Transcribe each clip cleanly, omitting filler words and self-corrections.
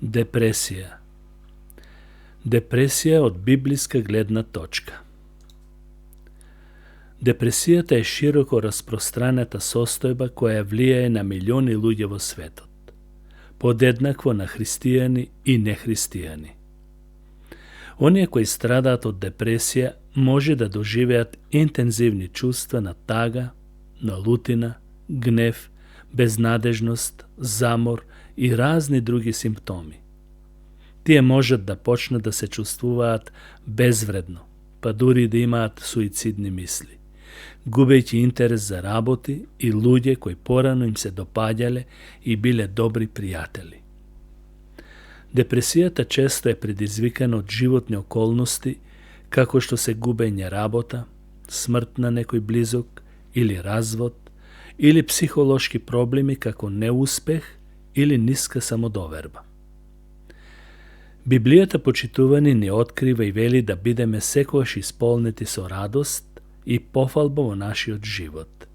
Депресија. Депресија од библиска гледна точка. Депресијата е широко распространета состојба која влијае на милиони луѓе во светот, подеднакво на христијани и нехристијани. Оние кои страдаат од депресија може да доживеат интензивни чувства на тага, на лутина, гнев, безнадежност, замор и разни други симптоми. Тие можат да почнат да се чувствуваат безвредно, па дури да имаат суицидни мисли, губејќи интерес за работи и луѓе кои порано им се допаѓале и биле добри пријатели. Депресијата често е предизвикана од животни околности, како што се губење работа, смрт на некој близок или развод, или психолошки проблеми како неуспех или ниска самодоверба. Библијата, почитувани, ни открива и вели да бидеме секогаш исполнети со радост и пофалба во нашиот живот.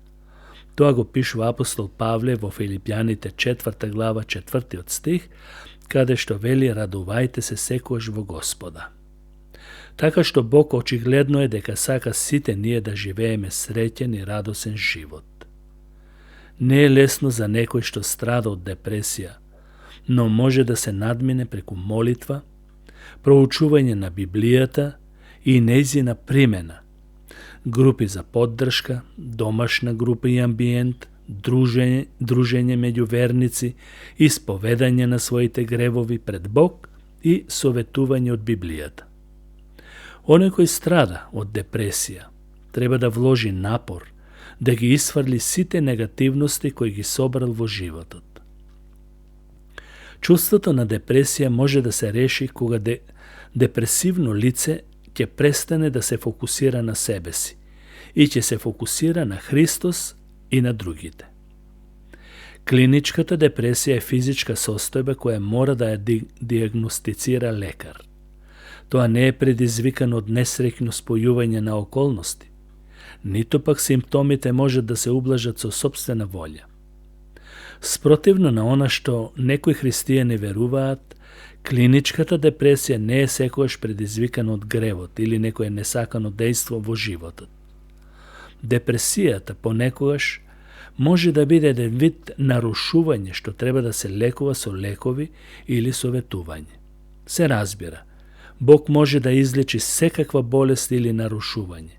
Тоа го пишува апостол Павле во Филипјаните 4 глава 4 стих, каде што вели: радувајте се секогаш во Господа. Така што Бог очигледно е дека сака сите ние да живееме среќен и радосен живот. Не е лесно за некој што страда од депресија, но може да се надмине преку молитва, проучување на Библијата и нејзина примена, групи за поддршка, домашна група и амбиент, дружење меѓу верници, исповедање на своите гревови пред Бог и советување од Библијата. Оној кој страда од депресија треба да вложи напор да ги исфрли сите негативности кои ги собрал во животот. Чувството на депресија може да се реши кога депресивно лице ќе престане да се фокусира на себе си и ќе се фокусира на Христос и на другите. Клиничката депресија е физичка состојба која мора да ја диагностицира лекар. Тоа не е предизвикано од несреќно спојување на околности, ниту пак симптомите можат да се ублажат со сопствена волја. Спротивно на она што некои христијани веруваат, клиничката депресија не е секогаш предизвикана од гревот или некое несакано дејство во животот. Депресијата понекогаш може да биде еден вид нарушување што треба да се лекува со лекови или советување. Се разбира, Бог може да излечи секаква болест или нарушување,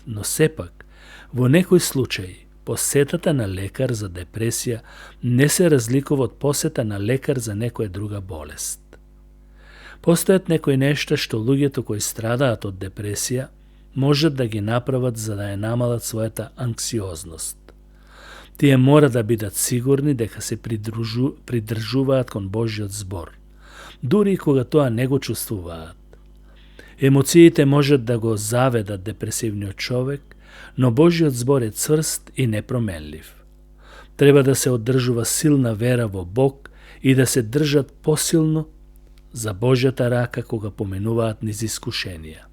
но сепак, во некои случаи, посетата на лекар за депресија не се разликува од посета на лекар за некоја друга болест. Постојат некои нешта што луѓето кои страдаат од депресија можат да ги направат за да ја намалат својата анксиозност. Тие мора да бидат сигурни дека се придржуваат кон Божјиот збор, дури и кога тоа не го чувствуваат. Емоциите можат да го заведат депресивниот човек, но Божјиот збор е цврст и непроменлив. Треба да се одржува силна вера во Бог и да се држат посилно за Божјата рака кога поменуваат низ искушенија.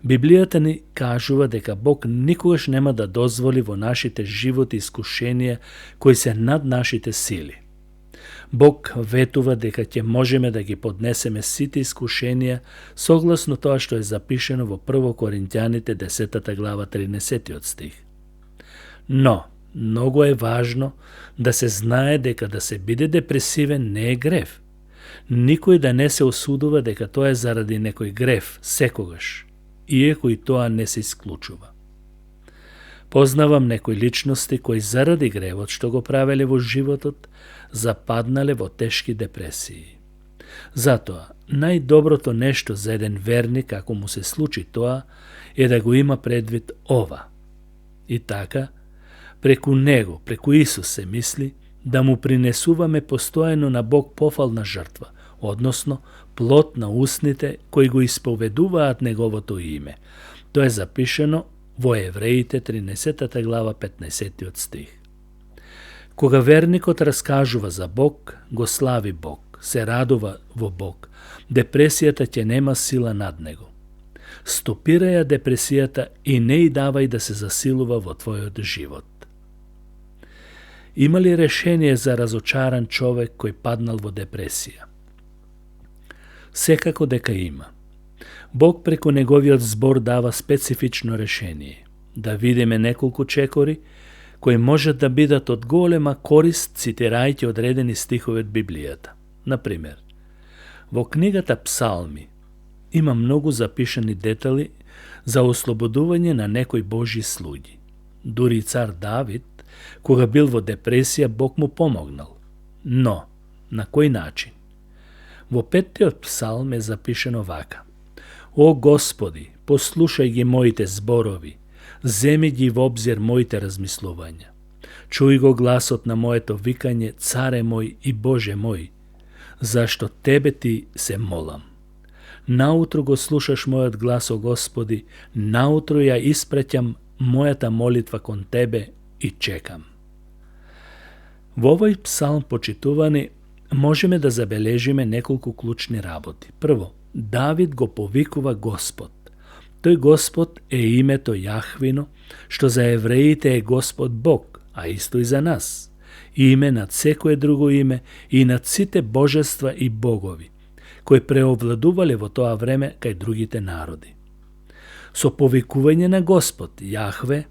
Библијата ни кажува дека Бог никогаш нема да дозволи во нашите животи искушенија кои се над нашите сили. Бог ветува дека ќе можеме да ги поднесеме сите искушенија согласно тоа што е запишено во 1 Коринќаните 10 глава 13 стих. Но, многу е важно да се знае дека да се биде депресивен не е грев. Никој да не се осудува дека тоа е заради некој грев секогаш, иако и тоа не се исклучува. Познавам некои личности кои заради гревот што го правеле во животот, западнале во тешки депресии. Затоа, најдоброто нешто за еден верник, ако му се случи тоа, е да го има предвид ова. И така, преку него, преку Исус се мисли, да му принесуваме постојано на Бог пофална жртва, односно плод на устните кои го исповедуваат неговото име. Тоа е запишено во Евреите 13 глава 15 стих. Кога верникот раскажува за Бог, го слави Бог, се радува во Бог, депресијата ќе нема сила над него. Стопирај ја депресијата и не и давај да се засилува во твојот живот. Има ли решение за разочаран човек кој паднал во депресија? Секако дека има. Бог преку неговиот збор дава специфично решение. Да видиме неколку чекори кои можат да бидат од голема корист цитирајќи одредени стихови од Библијата. Например, во книгата Псалми има многу запишани детали за ослободување на некои Божји слуги. Дури и цар Давид, кога бил во депресија, Бог му помогнал. Но, на кој начин? Во 5-тиот псалм е запишено вака: О Господи, послушај ги моите зборови, земи ги во обзир моите размислувања. Чуј го гласот на моето викање, Царе мој и Боже мој, зашто Тебе ти се молам. Наутро го слушаш мојот глас, о Господи, наутро ја испраќам мојата молитва кон Тебе и чекам. Во овој псалм, почитувани, можеме да забележиме неколку клучни работи. Прво, Давид го повикува Господ. Тој Господ е името Јахвино, што за евреите е Господ Бог, а исто и за нас. Име над секое друго име и над сите божества и богови, кои преовладувале во тоа време кај другите народи. Со повикување на Господ, Јахве,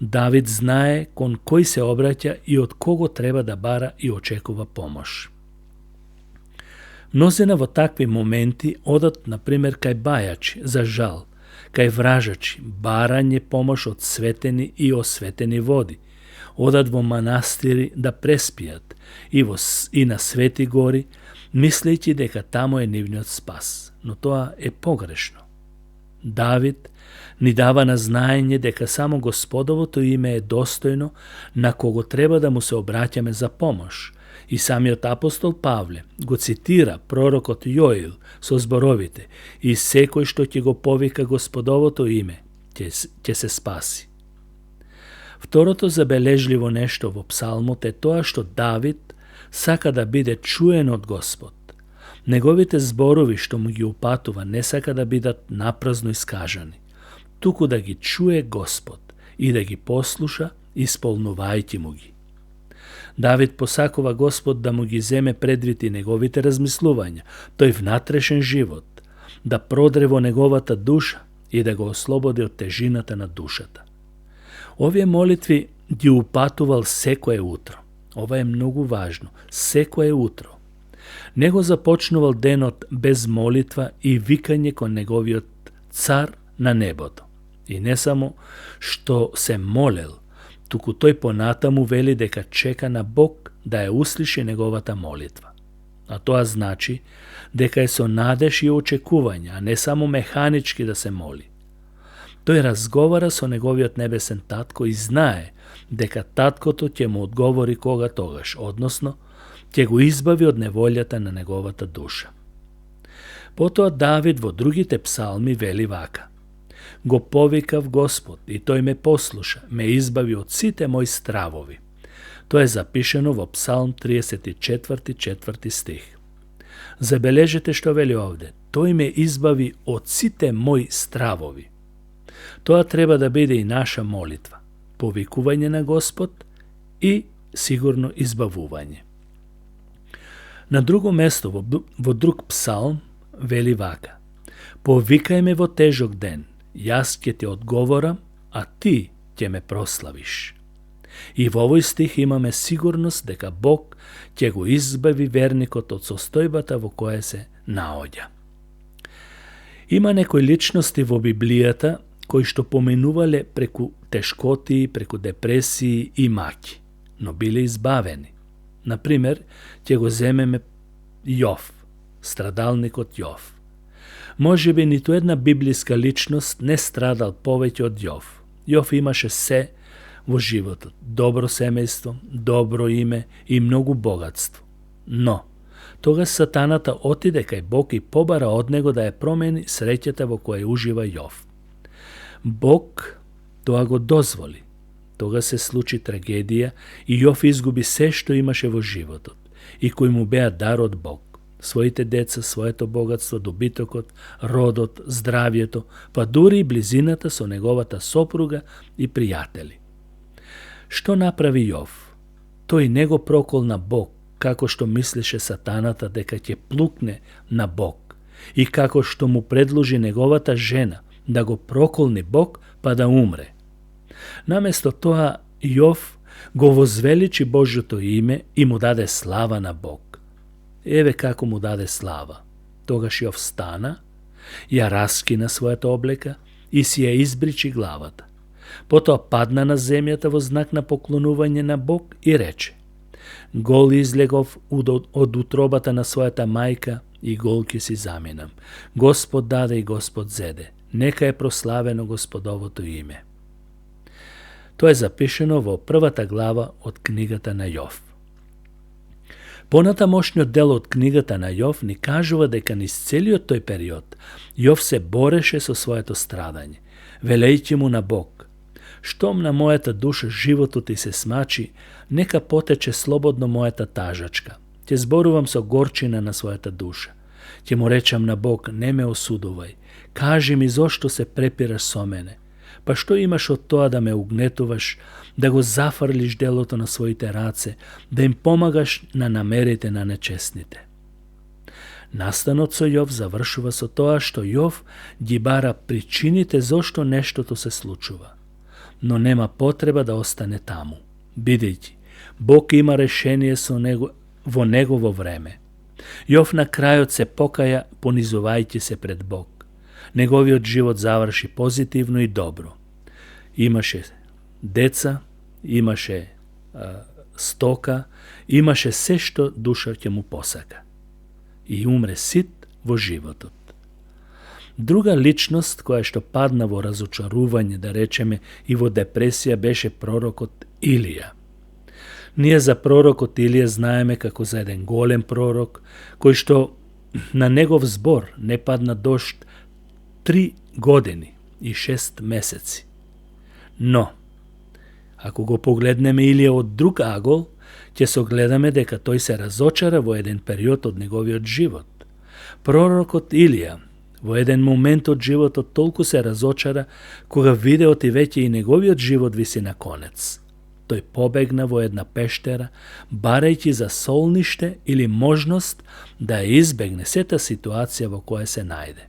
Давид знае кон кој се обраќа и од кого треба да бара и очекува помош. Мнозина во такви моменти одат, например, кај бајачи за жал, кај вражачи, барање помош од светени и осветени води, одат во манастири да преспијат и на свети гори, мислејќи дека таму е нивниот спас, но тоа е погрешно. Давид ни дава на знаење дека само Господовото име е достојно на кого треба да му се обраќаме за помош, и самиот апостол Павле го цитира пророкот Јоил со зборовите: и секој што ќе го повика Господовото име, ќе се спаси. Второто забележливо нешто во псалмот е тоа што Давид сака да биде чуен од Господ. Неговите зборови што му ги упатува не сака да бидат напразно искажани, туку да ги чуе Господ и да ги послуша, исполнувајќи му ги. Давид посакува Господ да му ги земе предвид и неговите размислувања, тој внатрешен живот, да продре во неговата душа и да го ослободи од тежината на душата. Овие молитви ги упатувал секое утро. Ова е многу важно. Секое утро. Не го започнувал денот без молитва и викање кон неговиот цар на небото. И не само што се молел, туку тој понатаму вели дека чека на Бог да ја услиши неговата молитва. А тоа значи дека е со надеж и очекување, а не само механички да се моли. Тој разговара со неговиот небесен татко и знае дека таткото ќе му одговори кога тогаш, односно, ќе го избави од неволјата на неговата душа. Потоа Давид во другите псалми вели вака: Го повикав Господ и тој ме послуша, ме избави од сите мои стравови. Тоа е запишено во Псалм 34, 4 стих. Забележете што вели овде: тој ме избави од сите мои стравови. Тоа треба да биде и наша молитва, повикување на Господ и сигурно избавување. На друго место, во друг псалм, вели вака: Повикај ме во тежок ден, јас ќе ти одговорам, а ти ќе ме прославиш. И во овој стих имаме сигурност дека Бог ќе го избави верникот од состојбата во која се наоѓа. Има некои личности во Библијата кои што поменувале преку тешкоти, преку депресии и маки, но биле избавени. Например, ќе го земеме Јов, страдалникот Јов. Може би ниту една библиска личност не страдал повеќе од Јов. Јов имаше се во животот: добро семејство, добро име и многу богатство. Но, тогаш сатаната отиде кај Бог и побара од него да ја промени среќата во која ужива Јов. Бог тоа го дозволи. Тога се случи трагедија и Јов изгуби се што имаше во животот и кој му беа дар од Бог. Своите деца, своето богатство, добитокот, родот, здравието, па дури и близината со неговата сопруга и пријатели. Што направи Јов? Тој не го проколна Бог, како што мислеше сатаната дека ќе плукне на Бог и како што му предложи неговата жена да го проколни Бог па да умре. Наместо тоа Јов го возвеличи Божјото име и му даде слава на Бог. Еве како му даде слава. Тогаш Јов стана, ја раскина својата облека и си ја избричи главата. Потоа падна на земјата во знак на поклонување на Бог и рече: Гол излегов од утробата на својата мајка и гол ќе си заминам. Господ даде и Господ зеде. Нека е прославено Господовото име. Тоа е запишено во првата глава од книгата на Јов. Понатамошниот дел од книгата на Јов ни кажува дека низ целиот тој период Јов се бореше со своето страдање, велејќи му на Бог: Штом на мојата душа животот ти се смачи, нека потече слободно мојата тажачка. Ќе зборувам со горчина на својата душа. Ќе му речам на Бог: не ме осудувај. Кажи ми зошто се препираш со мене. Па што имаш од тоа да ме угнетуваш, да го зафрлиш делото на своите раце, да им помагаш на намерите на нечестните? Настанот со Јов завршува со тоа што Јов ги бара причините зошто нештото се случува. Но нема потреба да остане таму, бидејќи Бог има решение во негово време. Јов на крајот се покаја, понизувајќи се пред Бог. Неговиот живот заврши позитивно и добро. Имаше деца, имаше стока, имаше се што душа ќе му посака. И умре сит во животот. Друга личност која што падна во разочарување, да речеме, и во депресија беше пророкот Илија. Ние за пророкот Илија знаеме како за еден голем пророк, кој што на негов збор не падна дожд 3 години и 6 месеци. Но, ако го погледнеме Илија од друг агол, ќе согледаме дека тој се разочара во еден период од неговиот живот. Пророкот Илија во еден момент од животот толку се разочара, кога виде оти веќе и неговиот живот виси на конец. Тој побегна во една пештера, барајќи за солниште или можност да ја избегне сета ситуација во која се најде.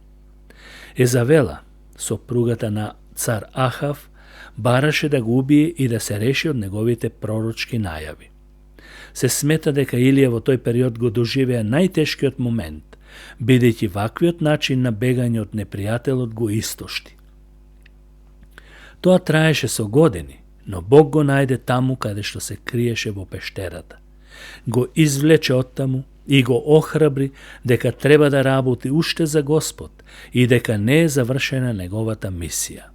Езавела, сопругата на цар Ахав, бараше да го убие и да се реши од неговите пророчки најави. Се смета дека Илија во тој период го доживеа најтешкиот момент, бидејќи ваквиот начин на бегање од непријателот го истошти. Тоа траеше со години, но Бог го најде таму каде што се криеше во пештерата. Го извлече оттаму и го охрабри дека треба да работи уште за Господ и дека не е завршена неговата мисија.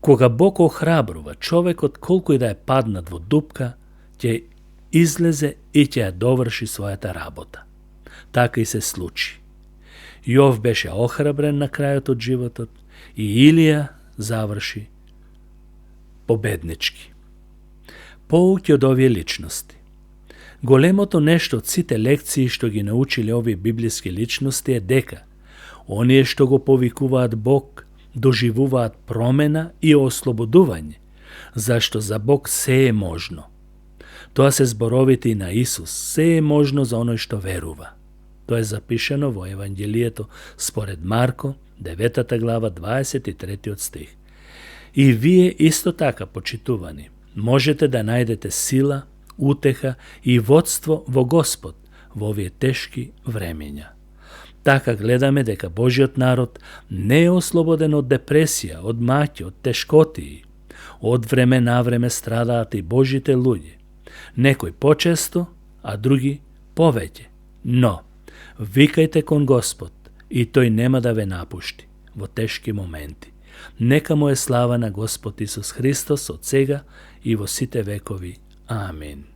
Кога Бог охрабрува, човекот колку и да е паднат во дупка, ќе излезе и ќе ја доврши својата работа. Така и се случи. Јов беше охрабрен на крајот од животот и Илија заврши победнички. Поуки од овие личности. Големото нешто од сите лекции што ги научиле овие библиски личности е дека оние што го повикуваат Бог доживуваат промена и ослободување, зашто за Бог се е можно. Тоа се зборовите и на Исус, се е можно за оној што верува. Тоа е запишено во Евангелието според Марко, 9 глава, 23 стих. И вие исто така, почитувани, можете да најдете сила, утеха и водство во Господ во овие тешки времења. Така гледаме дека Божиот народ не е ослободен од депресија, од маќи, од тешкотии. Од време на време страдаат и Божите луѓе. Некои почесто, а други повеќе. Но, викајте кон Господ и тој нема да ве напушти во тешки моменти. Нека му е слава на Господ Исус Христос од сега и во сите векови. Амин.